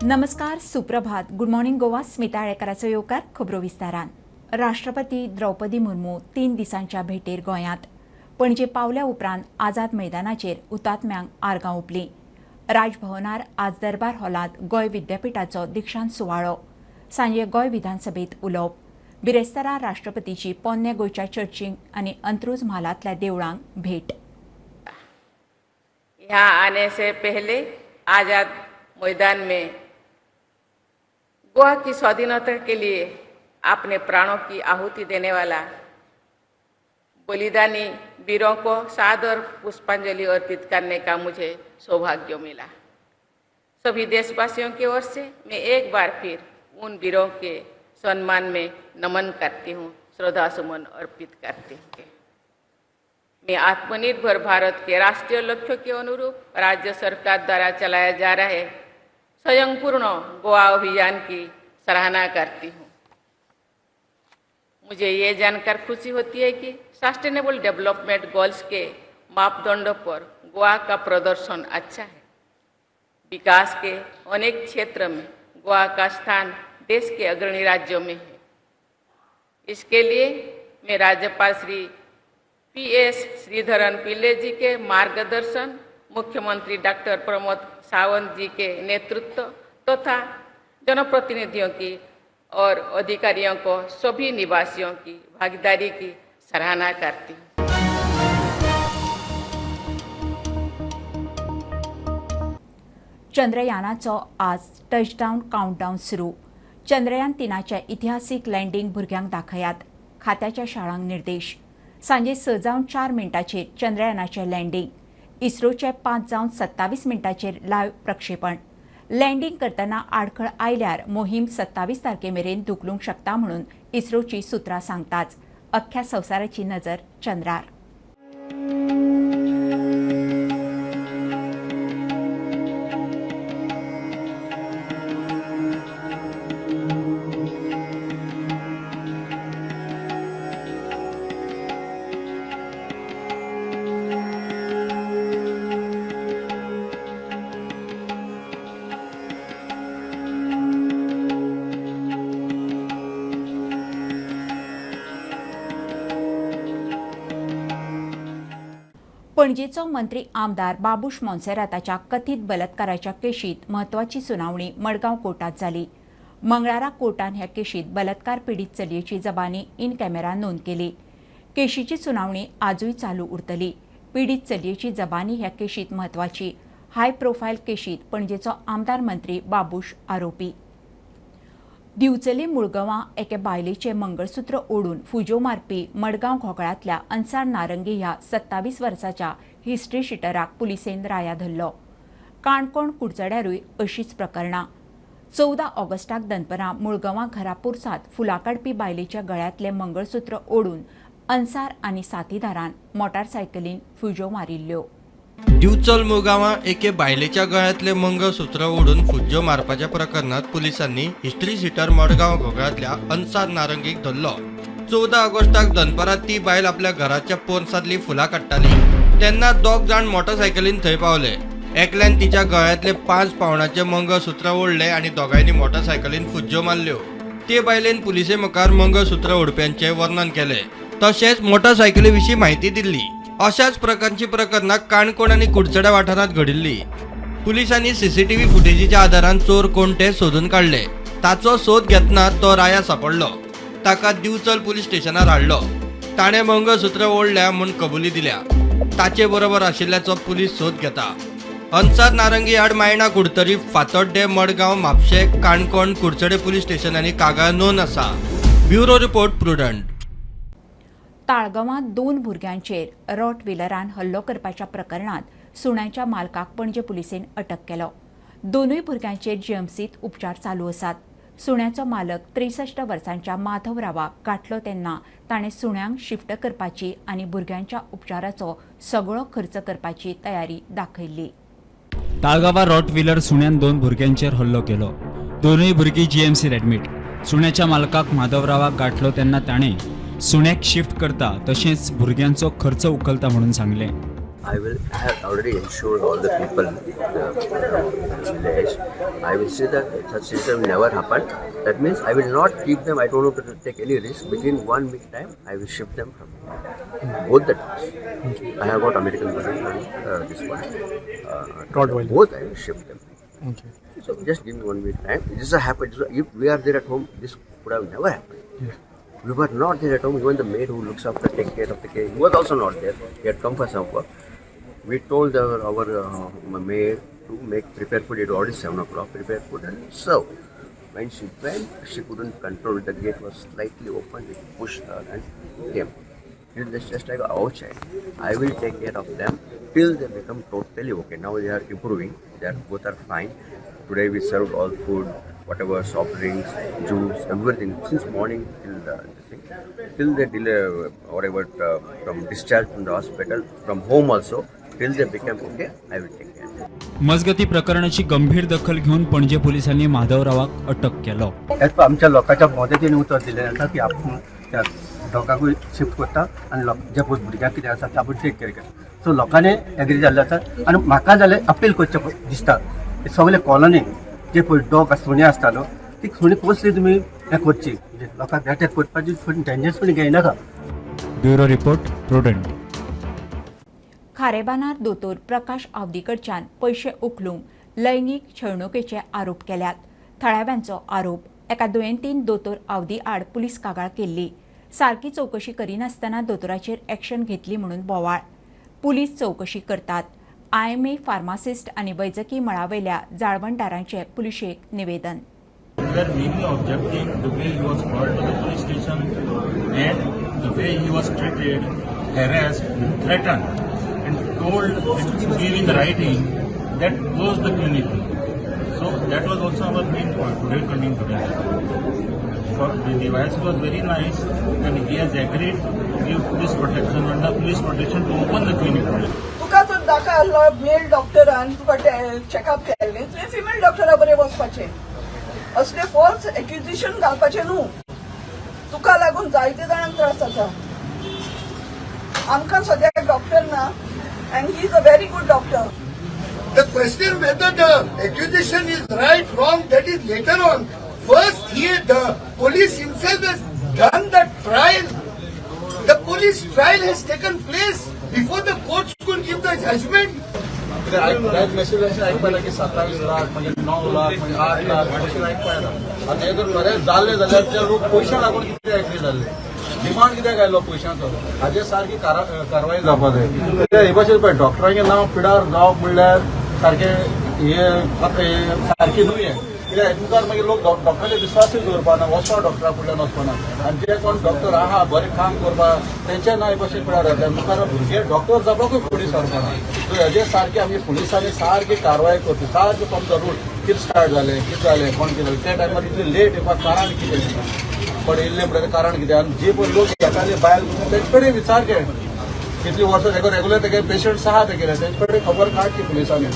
नमस्कार, सुप्रभात. Good morning Goa, Smita आळेकराचो येवकार खबरो विस्तारान. राष्ट्रपती द्रौपदी मुर्मू 3 दिसांच्या भेटेर गोंयांत. पणजे पावल्या उपरांत आझाद मैदानाचेर हुतात्म्यांक आर्गां ओंपलीं. राजभवनार आज दरबार हॉलांत गोंय विद्यापिठाचो दीक्षांत सुवाळो. सांजे गोंय विधानसभेत उलोवप. बिरेस्तारा राष्ट्रपतीची पोन्ने गोंयच्या चर्चींक आनी अंत्रुज म्हालांतल्या देवळांक भेट. यहाँ आने से पहले आज़ाद मैदान में गोवा की स्वाधीनता के लिए अपने प्राणों की आहुति देने वाला बलिदानी वीरों को सादर पुष्पांजलि अर्पित करने का मुझे सौभाग्य मिला. सभी देशवासियों की ओर से मैं एक बार फिर उन वीरों के सम्मान में नमन करती हूँ, श्रद्धा सुमन अर्पित करती हूँ. मैं आत्मनिर्भर भारत के राष्ट्रीय लक्ष्य के अनुरूप राज्य सरकार द्वारा चलाया जा रहे स्वयंपूर्ण गोवा अभियान की सराहना करती हूँ. मुझे ये जानकर खुशी होती है कि सस्टेनेबल डेवलपमेंट गोल्स के मापदंडों पर गोवा का प्रदर्शन अच्छा है. विकास के अनेक क्षेत्र में गोवा का स्थान देश के अग्रणी राज्यों में है. इसके लिए मैं राज्यपाल श्री पी.एस. श्रीधरन पिल्ले जी के मार्गदर्शन, मुख्यमंत्री डॉक्टर प्रमोद सावंत जी के नेतृत्व तथा जनप्रतिनिधियों की और अधिकारियों को सभी निवासियों की भागीदारी की सराहना करती हूँ. चंद्रयानाचो आज टचडावन कावंटडावन सुरू. चंद्रयान 3चे इतिहासीक लँडींग भुरग्यांक दाखयात, खात्याच्या शाळांक निर्देश. सांजे 6 जावन 4 मिनटांचेर चंद्रयानाचें लँडींग. इस्रोचे 5 जावन 27 मिनटांचेर लायव्ह प्रक्षेपण. लँडींग करतना आडखळ आयल्यार मोहीम 27 तारखे मेरेन धुकलूंक शकता म्हणून इस्रोची सुत्रां सांगताच. अख्ख्या संवसाराची नजर चंद्रार. पणजेचो मंत्री आमदार बाबूश मोन्सेराताच्या कथीत बलात्काराच्या केशीत म्हत्वाची सुनावणी मडगांव कोर्टात जाली. मंगळारा कोर्टान ह्या केशीत बलात्कार पिडीत चलयेची जबानी इन कॅमेरा नोंद केली. केशीची सुनावणी आजूय चालू उरतली. पिडीत चलयेची जबानी ह्या केशीत म्हत्वाची. हाय प्रोफायल केशीत पणजेचो आमदार मंत्री बाबूश आरोपी. दिवचले मुळगांवां एके बायलेचें मंगळसूत्र ओडून फुज्यो मारपी मडगांव घोगळांतल्या अन्सार नारंगी ह्या 27 वर्साच्या हिस्ट्री शिटराक पुलिसेन राया धरलो. काणकोण कुडचड्यारूय अशीच प्रकरणां. 14 ऑगस्टाक दनपरां मुळगांवां घरा पोरसांत फुलां काडपी बायलेच्या गळ्यांतलें मंगळसूत्र ओडून अन्सार आनी साथीदारान मोटारसायकलीन फुज्यो मारिल्ल्यो. दिवचल मुळगांवां एके बायलेच्या गळ्यांतलें मंगळसूत्र ओडून फुज्यो मारपाच्या प्रकरणांत पुलिसांनी हिस्ट्री शिटर मडगांव घोगळांतल्या अन्सार नारंगीक धरलो. 14 ऑगस्टाक दनपारां ती बायल आपल्या घराच्या पोरसांतली फुलां काडटाली तेन्ना 2 जाण मोटरसायकलीन थंय पावले. एकल्यान तिच्या गळ्यांतले 5 पावंडाचें मंगळसूत्र ओडलें आनी दोगांयनी मोटरसायकलीन फुज्यो मारल्यो. ते बायलेन पुलिसे मुखार मंगळसूत्र ओडप्यांचें वर्णन केलें, तशेंच मोटरसायकली विशीं म्हायती दिल्ली. अशाच प्रकारची प्रकरणां काणकोण आनी कुडचड्या वाठारांत घडिल्ली. पुलिसांनी सीसीटीव्ही फुटेजीच्या आदारान चोर कोण ते सोदून काडले. ताचो सोद घेतना तो राया सापडलो. ताका दिवचल पुलीस स्टेशनार हाडलो. ताणें मंगळसूत्र ओडल्या म्हूण कबुली दिल्या. ताचे बरोबर आशिल्ल्याचो पुलीस सोद घेता. अन्सार नारंगी आड मायणा, कुडतरी, फातोड्डें, मडगांव, म्हापशें, काणकोण, कुडचडे पुलीस स्टेशनांनी कागाळ नोंद आसा. Bureau report, Prudent. ताळगांवांत 2 भुरग्यांचेर रॉट व्हीलरान हल्लो करपाच्या प्रकरणांत सुण्याच्या मालकाक पणजे पुलिसेन अटक केलो. 2 भुरग्यांचेर जीएमसीत उपचार चालू आसात. सुण्याचो मालक 63 वर्सांच्या माधव रावाक गांठलो तेन्ना ताणें सुण्यांक शिफ्ट करपाची आनी भुरग्यांच्या उपचाराचो सगळो खर्च करपाची तयारी दाखयल्ली. ताळगांवां रॉट व्हीलर सुण्यान 2 भुरग्यांचेर हल्लो केलो. 2 भुरगीं जीएमसीत एडमीट. सुण्याच्या मालकाक माधवरावाक गांठलो तेन्ना ताणें सुण्याक शिफ्ट करता तशेंच भुरग्यांचो खर्च उखलता म्हणून सांगलें. I have already ensured all the people in the village. I will see that such situation will never happen. That means I will not keep them. I don't want to take any risk. Within 1 week time, I will shift them from both the dogs. I have got American Bully and this one. Rottweiler. Both I will shift them. Okay. So just give me 1 week time. This has happened. If we are there at home, this could have never happened. Yes. We were not there at home. Even the maid who looks after, take care of the kid, he was also not there. He had come for some work. We told our maid to make prepare food. It was already 7 o'clock. Prepare food and serve. When she went, she couldn't control. The gate was slightly open. It pushed her and came. It is just like our child. I will take care of them till they become totally okay. Now they are improving. They are both are fine. Today we served all food, whatever soft drinks, juice, everything since morning till the this thing, till they delay whatever from discharge from the hospital, from home also, till they become okay. I will take care. मजगती प्रकरणाची गंभीर दखल घेवन पणजे पोलिसांनी माधवरावाक अटक केलो. As per आमच्या लोकांच्या मदतीन उतर दिलें आसा की आपूण त्या डॉगाकूय शिफ्ट करता आनी लोक जे पळय भुरग्यांक कितें आसा ते आपूण टेक केअर करता. सो लोकांनी एग्री जाल्लें आसा आनी म्हाका जाल्यार अपील करचें दिसता सगळे कॉलनीक जे पळय डॉग सुणी आसता न्हू ती सुणी कसली तुमी हें करची म्हणजे लोकांक एटॅक करपाची थोडी डेंजर सुणी घेयनाका. Bureau report, Prudent. खारेबानार दोतोर प्रकाश आवदीकडच्यान पयशे उखलूंक लैंगीक छळणुकेचे आरोप केल्यात. थळाव्यांचो आरोप, एका दुयेंतीन दोतोर आवदी आड पुलीस कागाळ केल्ली. सारकी चवकशी करिनासतना दोतोराचेर एक्शन घेतली म्हणून बोवाळ. पुलीस चवकशी करतात. आयएमए फार्मासिस्ट आनी वैजकी मळावेल्या जाळवणदारांचे पुलिशेक निवेदन. We are mainly objecting the way he was called to the police station and the way he was treated, harassed, threatened, and told and to give in writing that close the clinic. So that was also our main point today coming today. For the device was very nice and he has agreed to give police protection under police protection to open the clinic today. तुका जर नाका आसलो mail डॉक्टरान तुका checkup केल्लें, तुवें female डॉक्टरा बरें वचपाचें. असले फॉल्स एक्युजेशन घालपाचें न्हू. तुका लागून जायते जाणांक त्रास जाता. आमकां सद्याक डॉक्टर ना and he is a very good doctor. The question whether the accusation is right, wrong, that is later on. First, here the police himself has done the trial. The police trial has taken place before the courts could give the judgment. Direct message अशें आयकपा येता की 27 लाख, मागीर 9 लाख, मागीर 8 लाख अशें आयकपा येता. आतां हें जर खरें जाल्लें जाल्यार ते लोक पयशा लागून कितें एग्री जाल्ले, डिमांड कित्याक आयलो पयशांचो, हाजेर सारकी कारवाय जावपा जाय. कित्याक हे भाशेन पळय डॉक्टरांचें नांव पिडार जावप म्हणल्यार सारकें हे सारकें न्हू हें. कित्याक मुखार मागीर लोक डॉक्टराचेर विस्वासूय दवरपा ना, वचपा डॉक्टरा फुडल्यान वचपा ना आनी जे कोण डॉक्टर आहा बरें काम करपा तेंचें नांव हे भाशेन पिडार जातलें. मुखार भुरगे डॉक्टर जावपाकूय फुडें सरपा ना. सो हेजेर सारकी आमी पुलिसांनी सारकी कारवाय करची, सारकी फ्रॉम the root, कितें स्टार्ट जालें, कितें जालें, कोण कितें जालें, त्या टायमार इतले लेट येवपाक कारण कितें, पण येयल्लें म्हणल्यार कारण कितें. आनी जे पळय लोक येताले बायल तेंचे कडेन विचारचें कितली वर्सां तेका रेगुलर तेगे पेशंट्स आहा तेगेले, तेंचे कडेन खबर काडची पुलिसांनी.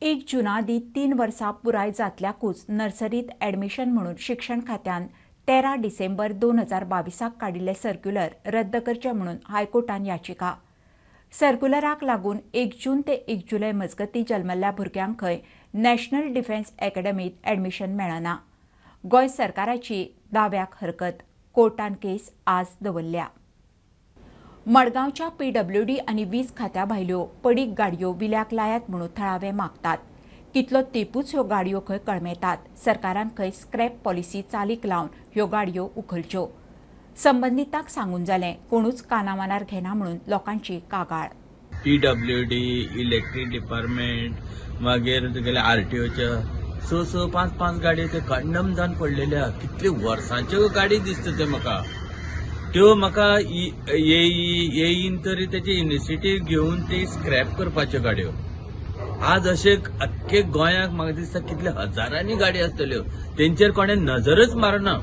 1 जुना आदीं 3 वर्सां पुराय जातल्याकूच नर्सरीत ॲडमिशन म्हणून शिक्षण खात्यान 13 डिसेंबर 2022 काडिल्लें सर्क्युलर रद्द करचें म्हणून हायकोर्टान याचिका. सर्क्युलराक लागून 1 जून ते 1 जुलय मजगतीं जल्मल्ल्या भुरग्यांक खंय नॅशनल डिफेन्स अकॅडमीत ॲडमिशन मेळना. गोंय सरकाराची दाव्याक हरकत. कोर्टान केस आज दवरल्या. मडगांवच्या पीडब्ल्यूडी आनी वीज खात्या भायल्यो पडीक गाडयो विल्याक लायात म्हणून थळावे मागतात. कितलो तेंपूच ह्यो गाडयो खंय कळमेतात. सरकारान खंय स्क्रॅप पॉलिसी चालीक लावन ह्यो गाडयो उखलच्यो. संबंदितांक सांगून जालें, कोणूच कानामनार घेना म्हणून लोकांची कागाळ. पीडब्ल्यूडी, इलेक्ट्रीक डिपार्टमेंट, मागीर तुगेले आरटीओच्या स स पांच पांच गाडयो ते कंडम जावन पडलेले आहा. कितले वर्सांच्यो गाडी दिसता ते म्हाका. त्यो म्हाका येईन तरी तेची इनिशिएटीव घेवन ती स्क्रॅप करपाच्यो गाडयो. आज अशे अख्खे गोंयाक म्हाका दिसता कितले हजारांनी गाडी आसतल्यो, तेंचेर कोणें नजरच मारना.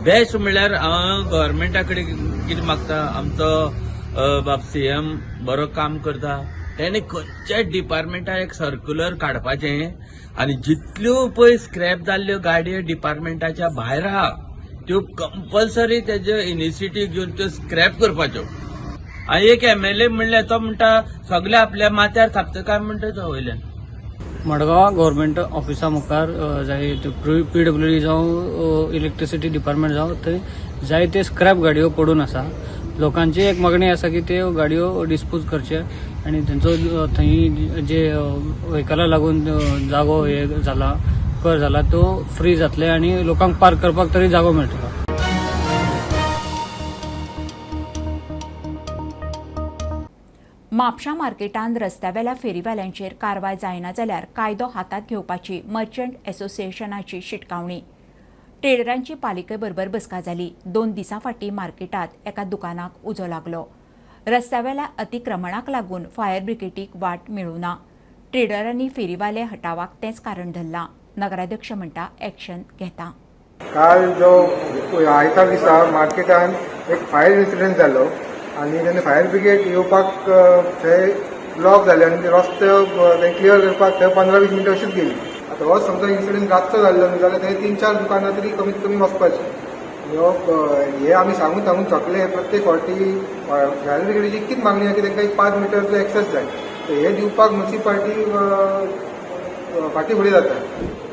बेस्ट म्हणल्यार हांव गव्हर्मेंटा कडेन कितें मागता, आमचो बाब सीएम बरो काम करता, तेणे खंयच्याय डिपार्टमेंटाक एक सर्क्युलर काडपाचें आनी जितल्यो पळय स्क्रॅप जाल्ल्यो गाडयो डिपार्टमेंटाच्या भायर आहा त्यो कंपल्सरी तेजे इनिशिएटीव घेवन त्यो स्क्रॅप करपाच्यो. आनी एक एमएलए म्हणल्यार तो म्हणटा सगळे आपल्या माथ्यार थापता काय म्हणटा तो वयल्यान. मडगांव गव्हर्मेंट ऑफिसा मुखार जाय पीडब्ल्यूडी जावं इलेक्ट्रिसिटी डिपार्टमेंट जावं, थंय जायते स्क्रॅप गाडयो पडून आसा. लोकांची एक मागणी आसा की त्यो गाडयो डिस्पोज करचे आनी तेंचो थंय जे व्हेकला लागून जागो हे जाला, कर जाला, तो फ्री जातले आनी लोकांक पार्क करपाक तरी जागो मेळटलो. म्हापशा मार्केटांत रस्त्यावेल्या फेरीवाल्यांचेर कारवाय जायना जाल्यार कायदो हातांत घेवपाची मर्चंट असोसिएशनाची शिटकावणी. ट्रेडरांची पालिके बरोबर बसका जाली. 2 दिसां फाटीं मार्केटांत एका दुकानाक उजो लागलो. रस्त्यावेल्या अतिक्रमणाक लागून फायर ब्रिगेडीक वाट मेळूं ना. ट्रेडरांनी फेरीवाले हटावाक तेंच कारण धरलां. नगराध्यक्ष म्हणटा एक्शन घेता. काल जो आयतार दिसा मार्केटांत एक फायर इन्सिडंट जालो आनी तेन्ना फायर ब्रिगेड येवपाक थंय ब्लॉक जाले आनी रस्ते क्लियर करपाक थंय 15-20 मिनटां अशीच गेली. आतां हो समजा इन्सिडंट रातचो जाल्लो न्हू जाल्यार थंय 3-4 दुकानां तरी कमीत कमी वचपाची. हे आमी सांगून सांगून थकले. प्रत्येक फावटी फायर ब्रिगेडीची इतकीच मागणी आसा की तांकां एक 5 मिटरचो एक्सेस जाय. तर हे दिवपाक म्युनिसिपालिटी फाटीं फुडें जाता.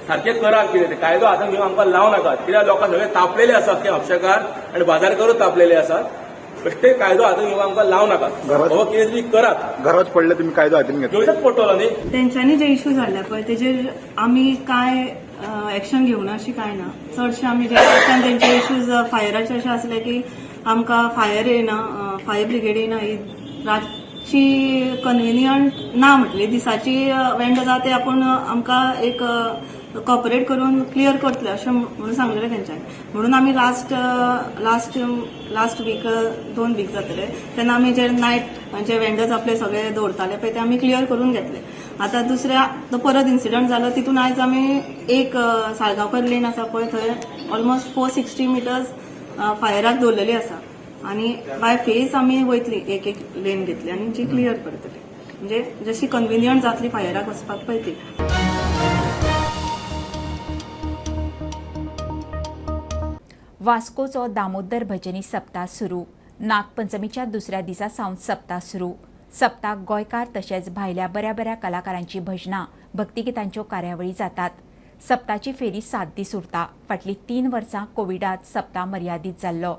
सारकें करात कितें तें, कायदो हातान घेवन आमकां लावं नाकात, कित्याक लोकां सगळे तापलेले आसात, ते म्हापशेकार आनी बाजारकरूच तापलेले आसात. बेश्टे कायदो हातान घेवन आमकां लावं नाकात, बाबा कितें तरी करात. घराच पडले तुमी कायदो हातीन घेतलो घेवचेच पडटलो न्ही. तेंच्यांनी जे इशू जाल्ले पळय तेजेर आमी कांय एक्शन घेवना अशी कांय ना. चडशे आमी जे तेंचे इशूज फायराचे अशे आसले की आमकां फायर येयना, फायर ब्रिगेड येयना, ही रातची कन्विनियंट ना म्हटली, दिसाची वेंड आसा ते आपूण आमकां एक कॉपरेट करून क्लियर करतले अशें म्हणून सांगलेलें तेंच्यांनी. म्हणून आमी last last last week, 2 week जातले तेन्ना आमी जे नायट जे वेंडर्स आपले सगळे दवरताले पळय ते आमी क्लियर करून घेतले. आतां दुसऱ्या तो परत इन्सिडंट जालो तितून आयज आमी एक साळगांवकर लेन आसा पळय थंय ऑलमोस्ट 460 मिटर्स फायराक दवरलेली आसा आनी बाय फेज आमी वयतली, एक एक लेन घेतली आनी जी क्लियर करतली, म्हणजे जशी कन्विनियंट जातली फायराक वचपाक पळय ती. वास्कोचो दामोदर भजनी सप्ताह सुरू. नागपंचमीच्या दुसऱ्या दिसा सावन सप्ताह सुरू. सप्ताक गोंयकार तशेंच भायल्या बऱ्या बऱ्या कलाकारांची भजनां, भक्तिगितांच्यो कार्यावळी जातात. सप्ताची फेरी 7 दीस उरता. फाटलीं 3 वर्सां कोविडांत सप्ताह मर्यादीत जाल्लो.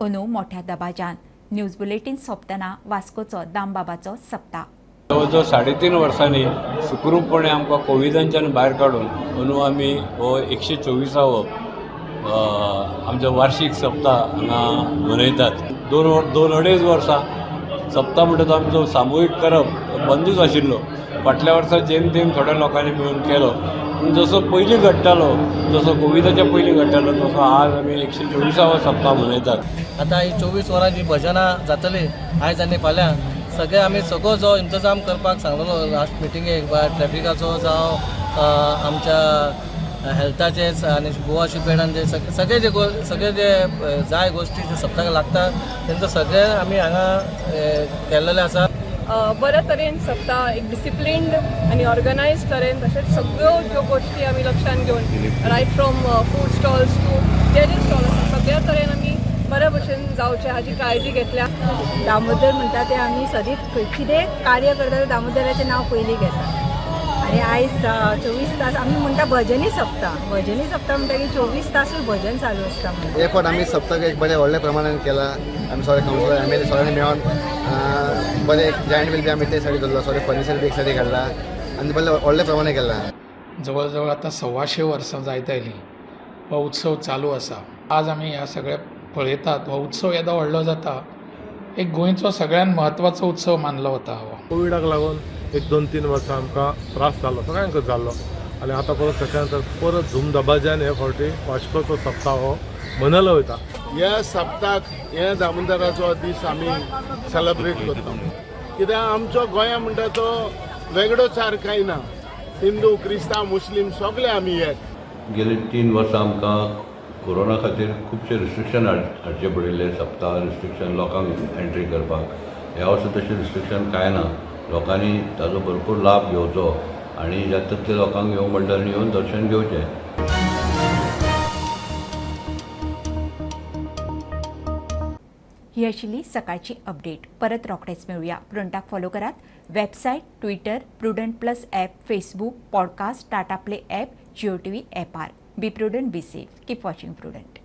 अंदू मोठ्या दबाज्यान. न्यूज बुलेटीन सोंपतना वास्कोचो दामबाबाचो सप्ताह. जवळ जवळ 3.5 वर्सांनी सुखरूपपणे आमकां कोविडांच्यान भायर काडून अंदू आमी हो 124वो आमचो वार्षीक सप्ताह हांगा मनयतात. 2-2.5 वर्सां सप्ताह म्हणटा तो आमचो सामुहीक करप बंदूच आशिल्लो. फाटल्या वर्सा जेम तेम थोड्या लोकांनी मेळून केलो, पूण जसो पयलीं घडटालो, जसो कोविडाच्या पयलीं घडटालो तसो आज आमी 124वो सप्ताह मनयतात. आतां ही 24 वरां जी भजनां जातली आयज आनी फाल्यां, सगळे आमी सगळो जो इंतजाम करपाक सांगलेलो लास्ट मिटिंगेक, ट्रॅफिकाचो जावं आमच्या हेल्थाचे आनी गोवा शिपयार्डान जे सगळे जे सगळे जे जाय गोश्टी जे सप्तकाक लागता तेंचो सगळे आमी हांगा केल्लेले आसा. बऱ्या तरेन सप्ताह एक डिसिप्लिन्ड आनी ऑर्गनायज तरेन, तशेंच सगळ्यो ज्यो गोश्टी आमी लक्षान घेवन, right from food stalls to J J stall आसा सगळ्या तरेन आमी बऱ्या भशेन जावचें हाजी काळजी घेतल्या. दामोदर म्हणटा ते आमी सदींच कितें कार्य करता ते दामोदराचें नांव पयलीं घेता. आनी आयज 24 तास आमी म्हणटा भजनी सप्ताह, भजनी सप्ताह म्हणटकीर 24 तासूय भजन चालू आसता म्हणटा. हे फावट आमी सप्तक एक बरें व्हडल्या प्रमाणान केला. आमी सगळे कावन्सिलर, एम एल ए सगळ्यांनी मेळोन बरें एक जायंट व्हील बी आमी ते सायडी दवरलो, सगळें फर्निचर बी एक सायडी काडला आनी बरें व्हडल्या प्रमाणान केला. जवळ जवळ आतां 125 वर्सां जायत आयलीं हो उत्सव चालू आसा. आज आमी ह्या सगळ्या पळयतात हो उत्सव येदो व्हडलो जाता, एक गोंयचो सगळ्यान म्हत्वाचो उत्सव मानलो वता हो. कोविडाक लागून एक 2-3 वर्सां आमकां त्रास जालो, सगळ्यांकच जाल्लो आनी आतां परत ताच्या नंतर परत धूम दबाज्यान हे फावटी वास्कोचो सप्ताह हो मनयलो वयता. ह्या सप्ताक हे दामोदराचो दीस आमी सेलेब्रेट करता, कित्याक आमचो गोंया म्हणटा तो वेगळोचार कांय ना, हिंदू क्रिस्तांव मुस्लीम सगळे आमी एक. गेले 3 वर्सां आमकां कोरोना खातीर खुबशे रिस्ट्रिक्शन हाडचे पडिल्ले, सप्ताह रिस्ट्रिक्शन लोकांक एंट्री करपाक. ह्या वर्सा तशें रिस्ट्रिक्शन कांय ना, लोकांनी ताजो भरपूर लाभ घेवचो आनी जाता तितले लोकांक येवंक म्हणटा आनी येवन दर्शन घेवचें. ही आशिल्ली सकाळची अपडेट. परत रोखडेच मेळुया. प्रुडंटाक फॉलो करात website, Twitter, Prudent plus app, Facebook, podcast, Tata Play app, Jio TV ॲपार. Be prudent, be safe, keep watching Prudent.